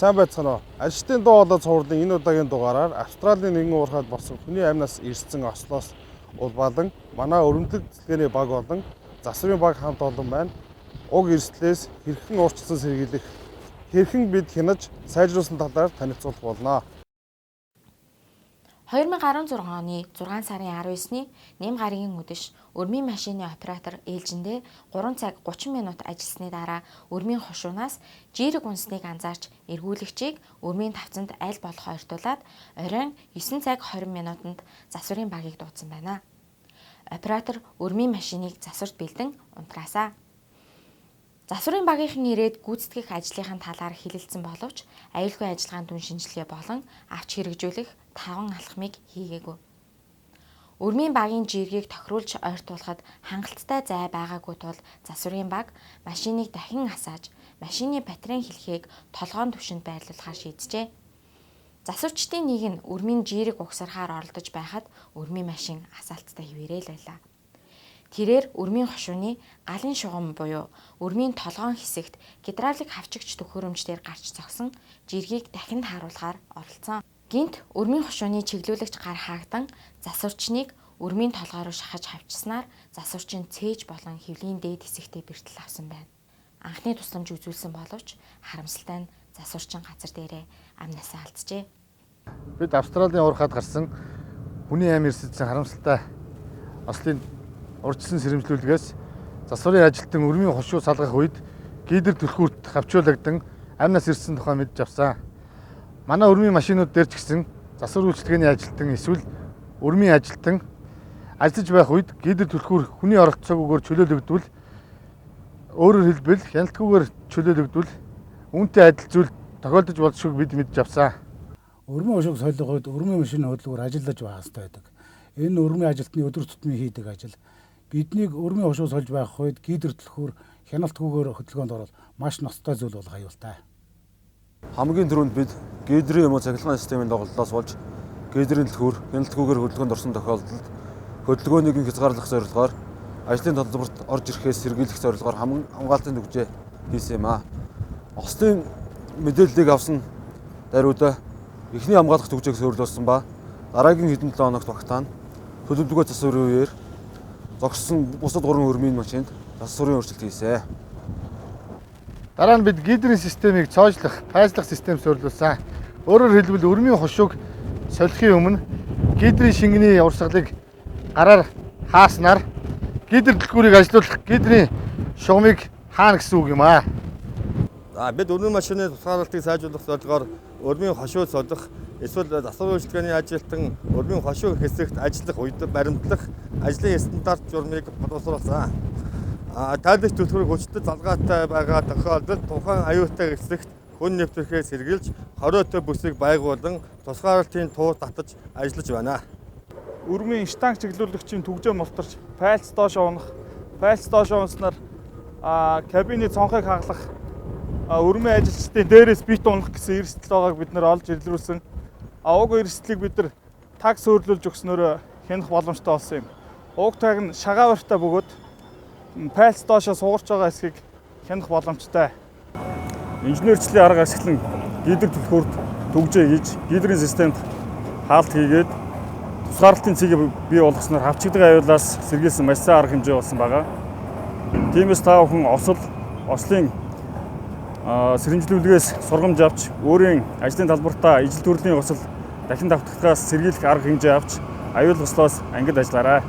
Сайн байцгаана уу? Ажилтны дуу хоолой цувралын энэ удаагийн дугаараар Австралийн нэгэн уурхайд болсон хүний амнаас ирсэн ослоос улбаалан манай өрөмдлөг цэцлэгээний баг болон засварын баг хамт олон байна. Уг эрсдлээс хэрхэн уурчилсан сэргийлэх, хэрхэн бид хянаж сайжруулсан талаар танилцуулах болно. 2016 оны 6 сарын 19-ний нэм гарагийн үдэш өрмийн машины оператор ээлжиндээ 3 цаг 30 минут ажилласны дараа өрмийн хошуунаас жийрэг унсныг анзаарч эргүүлэгчийг өрмийн тавцанд аль болох ойртуулад оройн 9 цаг 20 минутанд засварын багийг дуудсан байна. Оператор өрмийн машиныг засварт бэлдэн унтраасаа. Засварын багийнхан ирээд гүйцэтгэх ажлынхаа талаар хэлэлцсэн боловч аюулгүй ажиллагааны дүн шинжилгээ болон авч хэрэгжүүлэх таван алхмыг хийгээгүй. Өрмийн багийн жийргийг тохируулж ойртуулахад хангалттай зай байгаагүй тул засварын баг машиныг дахин асааж машины батарейн хэлхээг толгоон түвшинд байрлуулахаар шийджээ. Засварчдын нэг нь өрмийн жийрэг угсархаар оролдож байхад өрмийн машин асаалттай хിവэрэл байлаа. Тэрээр өрмийн хошууны галын шугам буюу өрмийн толгоон хэсэгт гидравлик хавчигч төхөөрөмж дээр гарч зогсон жиргийг дахин тааруулахаар оролцсон. Гинт өрмийн хошууны чиглүүлэгч гар хаагдан засварчныг өрмийн толгой руу шахаж хавчсанаар засварчин цээж болон хөвлийн дээд хэсэгтээ бэртэл авсан байна. Анхны тусламж үзүүлсэн боловч харамсалтай нь засварчин газар дээрээ амнасаа алджээ. Бид Австралийн уурхайд гарсан хүний амь эрсдсэн харамсалтай ослын урьдчилан сэрэмжлүүлгээс засварын ажилтан өрмийн хошуу салгах үед гидэр түлхүүрт хавчуулагдан амь нас ирсэн тухай мэдж авсан. Манай өрмийн машинууд дээр ч гэсэн засвар үйлчилгээний ажилтан эсвэл өрмийн ажилтан ажиллаж байх үед гидэр түлхүүр хүний оролцоогүйгээр чөлөөлөгдвөл, өөрөөр хэлбэл хяналтгүйгээр чөлөөлөгдвөл үүнтэй адил зүйл тохиолдож болзошгүйг бид мэдж авсан. Өрмийн хошууг солих үед өрмийн машины хөдөлгөөр ажиллаж байх хэрэгтэй байдаг. Энэ өрмийн ажилтны өдөр тутмын хийдэг ажил. Биднийг өрмийн хошуу сольж байх үед гидэр түлхүүр хяналтгүйгээр хөдөлгөөнд орвол маш ноцтой зүйл болох аюултай. Хамгийн түрүүнд бид гидрийн юм уу цахилгаан системийн доголдолоос болж гидрийн түлхүүр хяналтгүйгээр хөдөлгөөнд орсон тохиолдолд хөдөлгөөнийг хязгаарлах зорилгоор ажлын төлбөрт орж ирэхээс сэргийлэх зорилгоор хамгаалтын түгжээ хийсэн юм аа. Ослын мэдээллийг авсан даруйда эхний хамгаалах түгжээг суйрлуулсан ба дараагийн хэдэн 7 хоногт багтаана төлөвлөгөө засварын үеэр зогссон бусад 3 өрмийн машинд засварын өөрчлөлт хийсэн. Дараа нь бид гидрийн системийг цоожлох, пайзлах систем суйрлуулсан. Өөрөөр хэлбэл өрмийн хошууг солихын өмнө гидрийн шингэний урсгалыг гараар хааснаар гидэр түлхүүрийг ажилуулах гидрийн шугамыг хаана гэсэн үг юм аа. За бид өрмийн машины тусгаарлалтыг сайжруулах зорилгоор өрмийн хошуу солих эсвэл засвар үйлчилгээний ажилтан өрмийн хошуу хэсэгт ажиллах үед баримтлах ажлын стандарт журмыг боловсруулсан. Тайлбарч түлхүүр хүчтэй залгаатай байгаа тохиолдолд тухайн аюултай хэсэгт хүн нэвтрэхээс сэргийлж хориотой бүсийг байгуулан тусгаарлалтын туу татаж ажиллаж байна. Өрмийн штанг чиглүүлэгчийн түгжээ мултарч пайлц доош унах, пайлц доош унснаар кабины цонхыг хаглах, өрмийн ажилчдын дээрээс бит унах гэсэн эрсдэл байгааг бид нэр олж илрүүлсэн. Уг эрсдлийг бид нар таг суйрлуулж өгснөөрөө хянах боломжтой болсон юм. Уг таг нь шагаавартай бөгөөд пайлц доошоо сугарч байгаа хэсгийг хянах боломжтой. Инженерчлийн арга ашиглан гидэр түлхүүрт түгжээ хийж, гидрийн системд хаалт хийгээд тусгаарлалтын цэгийг бий болгосноор хавчигдах аюулаас сэргийлсэн маш сайн арга хэмжээ болсон байгаа. Тиймээс та бүхэн ослын сэрэмжлүүлгээс сургамж авч өөрийн ажлын талбартаа ижил төрлийн осол дахин давтагдахаас сэргийлэх арга хэмжээ авч аюул ослоос ангид ажиллаарай.